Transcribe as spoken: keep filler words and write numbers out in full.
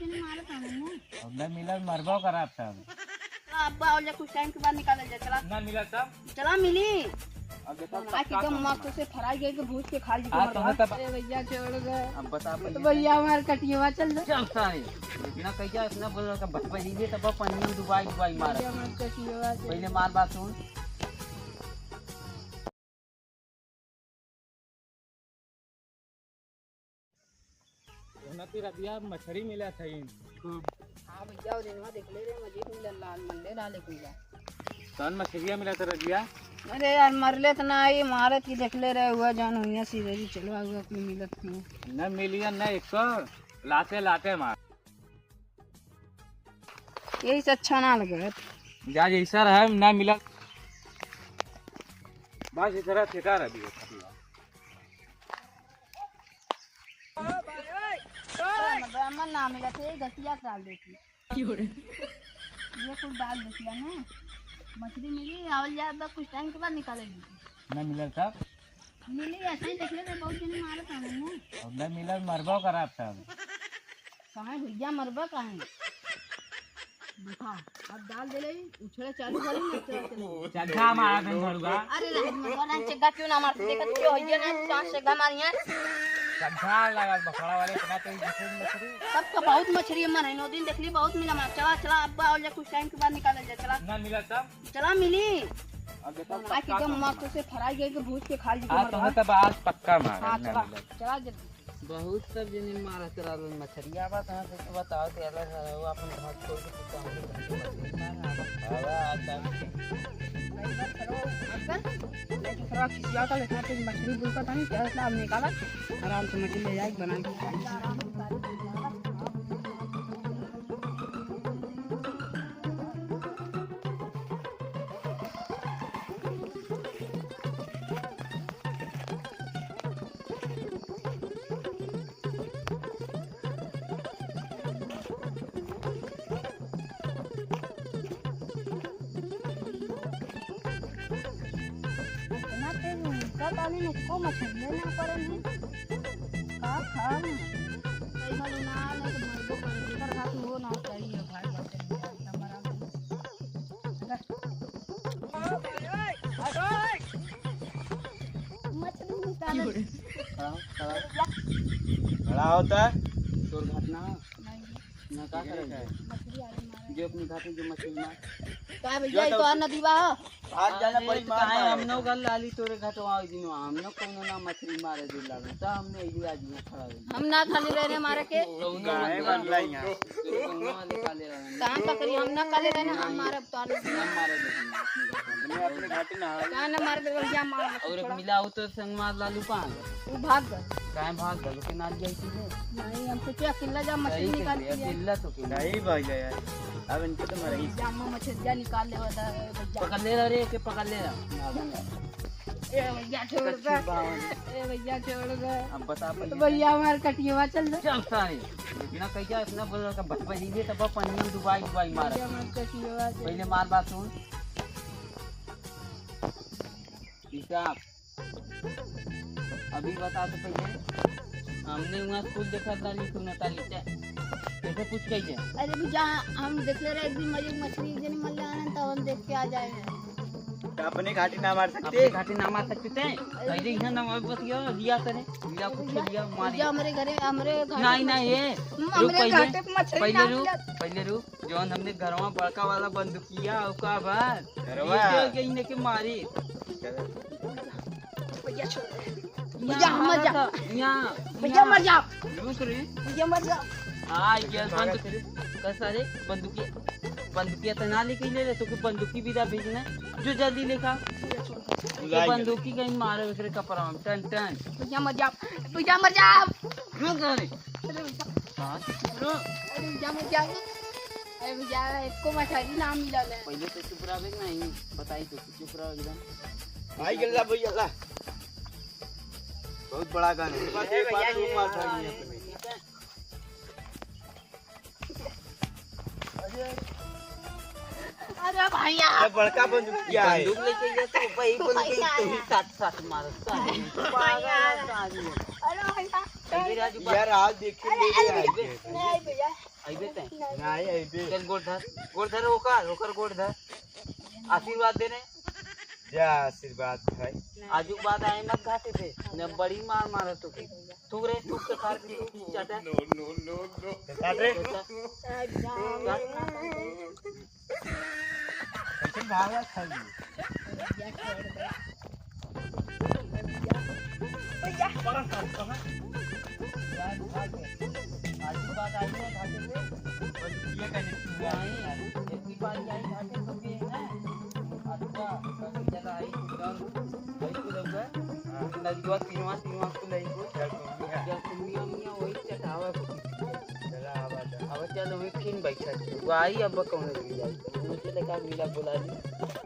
अब ना मिला, मरबो करब तब। अब्बा, और जा, कुछ टाइम के बाद निकालल जा, चला। ना मिला तब? चला, मिली। अब देखो, बना के एकदम मस्त से फ्राई करके भूज के खा लीजिए, हाँ, मरबा। तो तब अरे भैया, छोड़ दे। अब बता तो भैया। भैया, हमार कटियवा चल दे। चल सारे, इतना कैसा, इतना बोल रहा था, बचपन ही तब पानी में डुबाई, डुबाई मारा। भैया, हमार कटियवा चल। पहले मार बात सुन। ओना तेरा दिया मछरी मिला था इन खूब। हाँ भैया, वो दिनवा देखले रहे, मजे मिला, लाल मंडे लाल एक मिला। कौन मछरिया मिला था रजिया? अरे यार, मरले त ना आई, मारत की देखले रहे हुआ जान हुआ सीधे जी चलवा हुआ कोई मिलत नहीं। न मिलिया न एक, लाते लाते मार। यही से अच्छा ना लगे। जा जैसा रहे ना मिला। बस इस तरह ठेका रह दिया। मन ना मिला थे, गसिया डाल देती। ये कुल डाल देती है ना। मछली मिली, आवल जाए, बस कुछ टाइम के बाद निकालेगी। ना मिला था। मिली, ऐसे ही देखले रहे, बहुत दिन मारत हमें ना। अब ना मिला, मरबो करब तब। काहे भैया मरबा काहे? देखा, अब डाल देले, उछले चालू करी ना, चल चले। चड्ढा मारा दिन भरुआ। अरे रात में बड़ा चड्ढा क्यों ना मारते? देखत क्यों होइए ना, चार चड्ढा मारी है। चड्ढा लगा बखड़ा वाले, इतना तो ये मछली। तब तो बहुत मछली है, मन है, नौ दिन देख ली, बहुत मिला मार। चला, चला, अब्बा, और जा कुछ टाइम के बाद निकालल जा, चला। ना मिला तब? चला मिली। अब देखो, बना के पक्का एकदम खाऊंगा। मस्त से फ्राई करके भूज के खा लीजिए, हाँ, मरबा। तुम्हें तब आज पक्का मारा, हाँ, ना चला, मिला। चला जल्दी। बहुत सब जने मारत रहलन मछरिया, बा तहाँ से तो बताओ, ते अलग है, वो अपन घर छोड़ के तू कहाँ के घर के मछली मार, हाँ, बा। अब आता। नहीं, बस करो, अक्सर, नहीं, दूसरा किसी और का लेखा तो मछली बुलका था नहीं, क्या इतना अब निकाला, आराम से मछली ले जाए, बना के खाई। इतना तेज उनका पानी में को मछली ना पड़े नहीं। का खाम? कई बार ना, नहीं तो मरबो करे, एकर घात हो ना चाहिए, भाई, बात है, हमारा। मछली निकाले। खड़ा हो, खड़ा हो। खड़ा होता है। तोर घाट ना। नहीं। ना का करे? मछली आगे मारे। जो अपनी घाट में जो मछली मार। का भैया, ये तो और नदी बा? भाग जाना अरे, पड़ी, तो मार काहे मार। हम लोग गल लाली तोरे घाटवा ओइ दिन, हम लोग कौनो ना मछली मारे दे लागल, तो हमने ये आज में खड़ा हो गए। हम ना खाली रहने मारे के। कौनो काहे मतलब बदला यहाँ? कौनो वाले काले रहने। कहाँ का करी, हम ना काले रहने, हम मारब तो अलग। हम मारे दे। हमने अपने घाटी ना। कहाँ ना मार दे, भैया मार। और एक मिला हो तो संग मार लालू पान। तू भाग गए। काहे भाग गए? के नाल जाई तू? नहीं, हम सोचे अकेला जा मछली सही निकाल कह के दिया, आई। अकेला तो क्यों? नहीं भाई यार, अब इनके तो मरही। जा, अम्मा मछलिया निकाल ले वाला है, भैया। पकड़ ले रहा रे, के पकड़ ले रहा। ए भैया, छोड़ दे। कच्ची बावन। ए भैया, छोड़ दे। अब बता तो भैया। भैया, हमार कटियवा चल दे। चल सारे, इतना कैसा, इतना बोल रहा था, बचपन ही तब पानी में डुबाई, डुबाई मारा। भैया, हमार कटियवा चल दे। पहले मार बात सुन। हिसाब। अभी बता तो पहले, हमने वहाँ स्कूल देखा था, लिखू ना ताली ते। कैसे पूछ के जे? अरे भैया, हम देखले रहे एक दिन मरी मछली, एक जनी मरले आनंद, तब हम देख के आ जाए हैं। तो अपने घाटी ना मार सकते? अपने घाटी ना मार सकते थे? अरे अरे यहाँ ना मार बस ये लिया करे, लिया कुछ लिया मारे। भैया, हमरे घरे, हमरे घाटी नहीं, नहीं, मछली। ये हम-, रुक हमरे पहले, घाटे पे मछली पहले ना रुक, मिलत। पहले रुक। जौन हमने घरवा बड़का वाला बंदूकिया, ओका बा। घरवा। ये जो गई ने के मारी। भैया छोड़ दे। भैया मर जा। यहाँ, भैया यहाँ। मर जा। रुक रे। भैया मर जा। हाँ, ये बंदूक, कस रे, बंदूकिया, बंदूकिया तो ना लेके ले ले, तो के बंदूकी भी दा भेजना, जो जल्दी लेखा। भैया छोड़ दे। ये बंदूकी कहीं मारे ओकरे कपड़ा में, टन टन। भैया मर जा। भैया मर जा। हाँ, कह रे। अरे भैया। हाँ, चुप रहो। अरे भैया, मैं क्या करूँ? अरे भैया, एको मछली ना मिलल है। पहले तो चुप रहो, नहीं बताई तो चुप रहो एकदम। आई गल्ला भैया ला। बहुत बड़ा गन है। बस अरे एक बार भैया, वो ये मार भाई। अरे बड़का बंदूक क्या है? बंदूक लेके गया तो भाई बन गई, भैया। तू ही साथ साथ मारो, साथ। भैया। पागल है, साथ में। अरे भैया। अइबे रे आजू बात। यार, आज देखे ले रे आइबे। नहीं भैया। अइबे तैं। नहीं अइबे। चल गोड़ धर, गोड़ धर ओकर, ओकर गोड़ धर। आशीर्वाद दे रे। जा आशीर्वाद भाई। आजू बाद आए मत घाटे पे, न बड़ी मार मारत तोके। तू रे, तू के खार के तू चाटा। No, no, no, no। चाट रे। कैसे भागा खाई? आजू बाद आई है घाटे पे। बस ये कहे। नहीं, इतनी बार आई घाटे तो के है ना। अच्छा, तो चला आई, चल। आई को लगा। हाँ। नजुआ तीनवा, तीनवा को लई को। चल, तुम भी है। जब तुम भी हम यहाँ वही चटावा को। चला, आवा, आवा। अब चल, वही फिन बैठा। वो आई, अब कौन ले जाई? उनसे लेकर मिला बुला ली।